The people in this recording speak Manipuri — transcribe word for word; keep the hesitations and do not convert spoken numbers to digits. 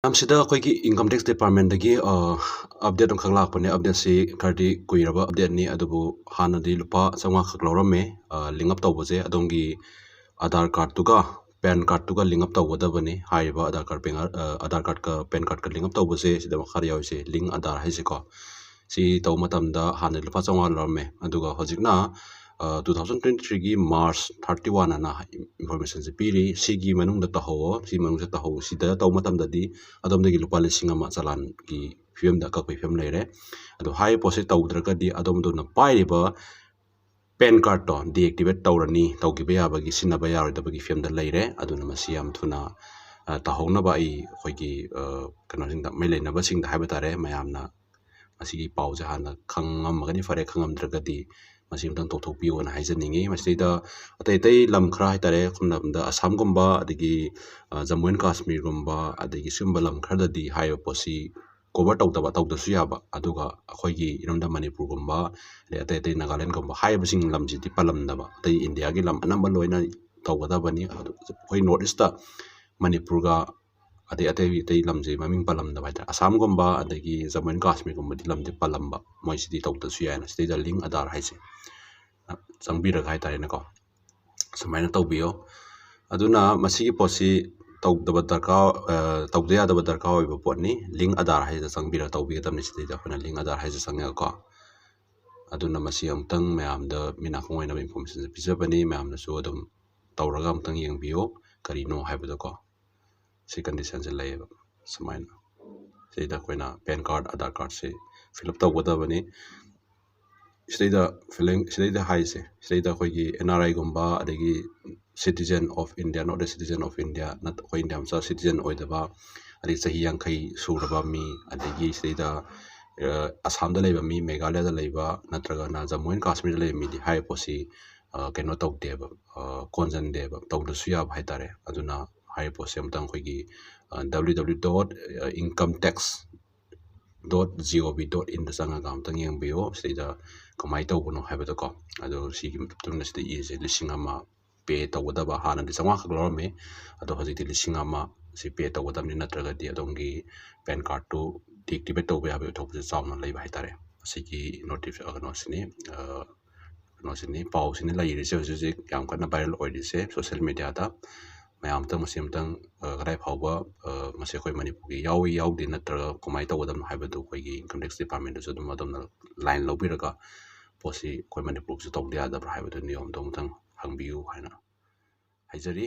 ꯃꯌꯥꯝꯁꯤꯗ ꯑꯩꯈꯣꯏꯒꯤ income tax departmentꯇꯒꯤ ꯑꯞꯗꯦꯠ ꯑꯃꯈꯛ ꯂꯥꯛꯄꯅꯦ꯫ ꯑꯞꯗꯦꯠꯁꯤ ꯈꯔꯗꯤ ꯀꯨꯏꯔꯕ ꯑꯞꯗꯦꯠꯅꯤ, ꯑꯗꯨꯕꯨ ꯍꯥꯟꯅꯗꯤ ꯂꯨꯄꯥ ꯆꯥꯝꯃꯉꯥ ꯈꯛ ꯂꯧꯔꯝꯃꯦ꯫ ꯂꯤꯡ ꯑꯞ ꯇꯧꯕꯁꯦ ꯑꯗꯣꯝꯒꯤ ꯑꯥꯙꯥꯔ ꯀꯥꯔꯠꯇꯨꯒ ꯄꯦꯟ ꯀꯥꯔꯠꯇꯨꯒ ꯂꯤꯡ ꯑꯞ ꯇꯧꯒꯗꯕꯅꯤ꯫ ꯍꯥꯏꯔꯤꯕ ꯑꯥꯙꯥꯔ ꯀꯥꯔꯠ, ꯄꯦꯟ, ꯑꯥ, ꯑꯥꯙꯥꯔ ꯀꯥꯔꯠꯀ ꯄꯦꯟ ꯀꯥꯔꯠꯀ ꯂꯤꯡ ꯑꯞ ꯇꯧꯕꯁꯦ ꯁꯤꯗ ꯃꯈꯥꯗ ꯌꯥꯎꯔꯤꯁꯦ, ꯂꯤꯡ ꯑꯥꯙꯥꯔ ꯍꯥꯏꯁꯦꯀꯣ꯫ ꯁꯤ ꯇꯧꯕ ꯃꯇꯝꯗ ꯍꯥꯟꯅ ꯂꯨꯄꯥ ꯆꯥꯝꯃꯉꯥ ꯂꯧꯔꯝꯃꯦ, ꯑꯗꯨꯒ ꯍꯧꯖꯤꯛꯅ, ꯑꯥ, two thousand twenty threeꯒꯤ March thirty one ꯑꯅ informationꯁꯦ ꯄꯤꯔꯤ꯫ ꯁꯤꯒꯤ ꯃꯅꯨꯡꯗ ꯇꯧꯍꯧꯋꯣ, ꯁꯤ ꯃꯅꯨꯡꯗ ꯇꯧꯍꯧ, ꯁꯤꯗ ꯇꯧꯕ ꯃꯇꯝꯗꯗꯤ ꯑꯗꯣꯝꯗꯒꯤ ꯂꯨꯄꯥ ꯂꯤꯁꯤꯡ ꯑꯃ ꯆꯂꯥꯟꯒꯤ ꯐꯤꯕꯝꯗ ꯀꯛꯄꯒꯤ ꯐꯤꯕꯝ ꯂꯩꯔꯦ꯫ ꯑꯗꯣ ꯍꯥꯏꯔꯤꯕ ꯄꯣꯠꯁꯤ ꯇꯧꯗ꯭ꯔꯒꯗꯤ ꯑꯗꯣꯝꯗꯨꯅ ꯄꯥꯏꯔꯤꯕ ꯄꯦꯟ ꯀꯥꯔꯠꯇꯣ deactivate ꯇꯧꯔꯅꯤ, ꯇꯧꯈꯤꯕ ꯌꯥꯕꯒꯤ, ꯁꯤꯖꯤꯟꯅꯕ ꯌꯥꯔꯣꯏꯗꯕꯒꯤ ꯐꯤꯕꯝꯗ ꯂꯩꯔꯦ꯫ ꯑꯗꯨꯅ ꯃꯁꯤ ꯌꯥꯝ ꯊꯨꯅ, ꯑ, ꯇꯧꯍꯧꯅꯕ ꯑꯩ ꯑꯩꯈꯣꯏꯒꯤ, ꯑ, ꯀꯩꯅꯣꯁꯤꯡꯗ, ꯃꯔꯤ ꯂꯩꯅꯕꯁꯤꯡꯗ ꯍꯥꯏꯕ ꯇꯥꯔꯦ, ꯃꯌꯥꯝꯅ ꯃꯁꯤꯒꯤ ꯄꯥꯎꯁꯦ ꯍꯥꯟꯅ ꯈꯪꯉꯝꯃꯒꯗꯤ ꯐꯔꯦ, ꯈꯪꯉꯝꯗ꯭ꯔꯒꯗꯤ ꯃꯁꯤ ꯑꯝꯇꯪ ꯇꯧꯊꯣꯛꯄꯤꯌꯣꯅ ꯍꯥꯏꯖꯅꯤꯡꯉꯤ꯫ ꯃꯁꯤꯗꯩꯗ ꯑꯇꯩ ꯑꯇꯩ ꯂꯝ ꯈꯔ ꯍꯥꯏ ꯇꯥꯔꯦ, ꯁꯝꯅ ꯍꯥꯏꯔꯕꯗ ꯑꯁꯥꯝꯒꯨꯝꯕ, ꯑꯗꯒꯤ, ꯑ, ꯖꯝꯃꯨ ꯑꯦꯟ ꯀꯥꯁꯃꯤꯔꯒꯨꯝꯕ, ꯑꯗꯒꯤ ꯁꯤꯒꯨꯝꯕ ꯂꯝ ꯈꯔꯗꯗꯤ ꯍꯥꯏꯔꯤꯕ ꯄꯣꯠꯁꯤ cover ꯇꯧꯗꯕ, ꯇꯧꯗ꯭ꯔꯁꯨ ꯌꯥꯕ, ꯑꯗꯨꯒ ꯑꯩꯈꯣꯏꯒꯤ ꯏꯔꯝꯗꯝ ꯃꯅꯤꯄꯨꯔꯒꯨꯝꯕ, ꯑꯗꯩ ꯑꯇꯩ ꯑꯇꯩ ꯅꯥꯒꯥꯂꯦꯟꯒꯨꯝꯕ ꯍꯥꯏꯔꯤꯕꯁꯤꯡ ꯂꯝꯁꯤꯗꯤ ꯄꯜꯂꯝꯗꯕ, ꯑꯇꯩ ꯏꯟꯗꯤꯌꯥꯒꯤ ꯂꯝ ꯑꯅꯝꯕ ꯂꯣꯏꯅ ꯇꯧꯒꯗꯕꯅꯤ꯫ ꯑꯗꯨ ꯑꯩꯈꯣꯏ North Eastꯇ ꯃꯅꯤꯄꯨꯔꯒ ꯑꯗꯩ ꯑꯇꯩ ꯑꯇꯩ ꯂꯝꯁꯦ ꯃꯃꯤꯡ ꯄꯜꯂꯝꯗꯕ ꯍꯥꯏ ꯇꯥꯔꯦ꯫ ꯑꯁꯥꯝꯒꯨꯝꯕ ꯑꯗꯒꯤ ꯖꯝꯃꯨ ꯑꯦꯟ ꯀꯥꯁꯃꯤꯔꯒꯨꯝꯕꯗꯤ ꯂꯝꯗꯤ ꯄꯜꯂꯝꯕ, ꯃꯣꯏꯁꯤꯗꯤ ꯇꯧꯗ꯭ꯔꯁꯨ ꯌꯥꯏꯅ꯫ ꯁꯤꯗꯩꯗ ꯂꯤꯡ ꯑꯥꯙꯥꯔ ꯍꯥꯏꯁꯦ ꯆꯪꯕꯤꯔꯒ ꯍꯥꯏ ꯇꯥꯔꯦꯅꯦꯀꯣ, ꯁꯨꯃꯥꯏꯅ ꯇꯧꯕꯤꯌꯣ꯫ ꯑꯗꯨꯅ ꯃꯁꯤꯒꯤ ꯄꯣꯠꯁꯤ ꯇꯧꯗꯕ ꯗꯔꯀꯥꯔ, ꯑ, ꯇꯧꯗ ꯌꯥꯗꯕ ꯗꯔꯀꯥꯔ ꯑꯣꯏꯕ ꯄꯣꯠꯅꯤ꯫ ꯂꯤꯡ ꯑꯥꯙꯥꯔ ꯍꯥꯏꯁꯤꯗ ꯆꯪꯕꯤꯔꯒ ꯇꯧꯕꯤꯒꯗꯕꯅꯤ꯫ ꯁꯤꯗꯩꯗ ꯑꯩꯈꯣꯏꯅ ꯂꯤꯡ ꯑꯥꯙꯥꯔ ꯍꯥꯏꯁꯤꯗ ꯆꯪꯉꯒꯀꯣ꯫ ꯑꯗꯨꯅ ꯃꯁꯤ ꯑꯃꯨꯛꯇꯪ ꯃꯌꯥꯝꯗ ꯃꯤ ꯅꯥꯀꯣꯡ ꯑꯣꯏꯅꯕ informationꯁꯦ ꯄꯤꯖꯕꯅꯤ꯫ ꯃꯌꯥꯝꯅꯁꯨ ꯑꯗꯨꯝ ꯇꯧꯔꯒ ꯑꯃꯨꯛꯇꯪ ꯌꯦꯡꯕꯤꯌꯣ, ꯀꯔꯤꯅꯣ ꯍꯥꯏꯕꯗꯣꯀꯣ꯫ ꯁꯤ conditionꯁꯦ ꯂꯩꯌꯦꯕ ꯁꯨꯃꯥꯏꯅ꯫ ꯁꯤꯗ ꯑꯩꯈꯣꯏꯅ ꯄꯦꯟ ꯀꯥꯔꯠ, ꯑꯥꯙꯥꯔ ꯀꯥꯔꯠꯁꯤ fill up ꯇꯧꯒꯗꯕꯅꯤ꯫ ꯁꯤꯗꯩꯗ filling, ꯁꯤꯗꯩꯗ ꯍꯥꯏꯁꯦ, ꯁꯤꯗꯩꯗ ꯑꯩꯈꯣꯏꯒꯤ N R Iꯒꯨꯝꯕ, ꯑꯗꯒꯤ citizen of India, not a citizen of India, ꯅꯠ-, ꯑꯩꯈꯣꯏ ꯏꯟꯗꯤꯌꯥ ꯃꯆꯥ citizen ꯑꯣꯏꯗꯕ, ꯑꯗꯒꯤ ꯆꯍꯤ ꯌꯥꯡꯈꯩ ꯁꯨꯔꯕ ꯃꯤ, ꯑꯗꯒꯤ ꯁꯤꯗꯩꯗ, ꯑ, ꯑꯁꯥꯝꯗ ꯂꯩꯕ ꯃꯤ, ꯃꯦꯘꯥꯂꯌꯥꯗ ꯂꯩꯕ, ꯅꯠꯇ꯭ꯔꯒꯅ ꯖꯝꯃꯨ ꯑꯦꯟ ꯀꯥꯁꯃꯤꯔꯗ ꯂꯩꯕ ꯃꯤꯗꯤ ꯍꯥꯏꯔꯤꯕ ꯄꯣꯠꯁꯤ, ꯑ, ꯀꯩꯅꯣ ꯇꯧꯗꯦꯕ, ꯑ, ꯀꯣꯟꯁꯤꯟꯗꯦꯕ, ꯇꯧꯗ꯭ꯔꯁꯨ ꯌꯥꯕ ꯍꯥꯏ ꯇꯥꯔꯦ꯫ ꯑꯗꯨꯅ ꯍꯥꯏꯔꯤꯕ ꯄꯣꯠꯁꯦ ꯑꯃꯨꯛꯇꯪ ꯑꯩꯈꯣꯏꯒꯤ, ꯑ, W W W dot income tax dot G O V dot inꯗ ꯆꯪꯉꯒ ꯑꯃꯨꯛꯇꯪ ꯌꯦꯡꯕꯤꯌꯣ꯫ ꯁꯤꯗꯩꯗ ꯀꯃꯥꯏꯅ ꯇꯧꯕꯅꯣ ꯍꯥꯏꯕꯗꯣꯀꯣ꯫ ꯑꯗꯣ ꯁꯤꯒꯤ ꯃꯇꯨꯡꯗ ꯁꯤꯗ ꯏꯔꯤꯁꯦ ꯂꯤꯁꯤꯡ ꯑꯃ pay ꯇꯧꯒꯗꯕ, ꯍꯥꯟꯅꯗꯤ ꯆꯥꯝꯃꯉꯥ ꯈꯛ ꯂꯧꯔꯝꯃꯦ, ꯑꯗꯣ ꯍꯧꯖꯤꯛꯇꯤ ꯂꯤꯁꯤꯡ ꯑꯃ ꯁꯤ ꯄꯦ ꯇꯧꯒꯗꯕꯅꯤ, ꯅꯠꯇ꯭ꯔꯒꯗꯤ ꯑꯗꯣꯝꯒꯤ ꯄꯦꯟ ꯀꯥꯔꯠꯇꯨ ꯗꯤꯑꯦꯛꯇꯤꯚꯦꯠ ꯇꯧꯕ ꯌꯥꯕꯒꯤ ꯑꯣꯏꯊꯣꯛꯄꯁꯦ ꯆꯥꯎꯅ ꯂꯩꯕ ꯍꯥꯏꯇꯥꯔꯦ꯫ ꯃꯁꯤꯒꯤ ꯅꯣꯇꯤꯐ-, ꯀꯩꯅꯣꯁꯤꯅꯤ, ꯑ, ꯀꯩꯅꯣꯁꯤꯅꯤ, ꯄꯥꯎꯁꯤꯅꯤ ꯂꯩꯔꯤꯁꯦ ꯍꯧꯖꯤꯛ ꯍꯧꯖꯤꯛ ꯌꯥꯝ ꯀꯟꯅ ꯚꯥꯏꯔꯦꯜ ꯑꯣꯏꯔꯤꯁꯦ ꯁꯣꯁꯦꯜ ꯃꯦꯗꯤꯌꯥꯗ꯫ ꯃꯌꯥꯝ ꯑꯃꯇꯪ ꯃꯁꯤ ꯑꯃꯇꯪ, ꯑ, ꯀꯗꯥꯏ ꯐꯥꯎꯕ, ꯑ, ꯃꯁꯤ ꯑꯩꯈꯣꯏ ꯃꯅꯤꯄꯨꯔꯒꯤ ꯌꯥꯎꯏ ꯌꯥꯎꯗꯦ ꯅꯠꯇ꯭ꯔꯒ ꯀꯃꯥꯏꯅ ꯇꯧꯒꯗꯕꯅꯣ ꯍꯥꯏꯕꯗꯨ ꯑꯩꯈꯣꯏꯒꯤ ꯏꯟꯀꯝ ꯇꯦꯛꯁ ꯗꯤꯄꯥꯔꯠꯃꯦꯟꯗꯁꯨ ꯑꯗꯨꯝ ꯑꯗꯣꯝꯅ ꯂꯥꯏꯟ ꯂꯧꯕꯤꯔꯒ ꯄꯣꯠꯁꯤ ꯑꯩꯈꯣꯏ ꯃꯅꯤꯄꯨꯔꯒꯤꯁꯨ ꯇꯧꯗ ꯌꯥꯗꯕ꯭ꯔꯥ ꯍꯥꯏꯕꯗꯨ ꯅꯤꯌꯣꯝꯗꯣ ꯑꯃꯨꯛꯇꯪ ꯍꯪꯕꯤꯌꯨ ꯍꯥꯏꯅ ꯍꯥꯏꯖꯔꯤ꯫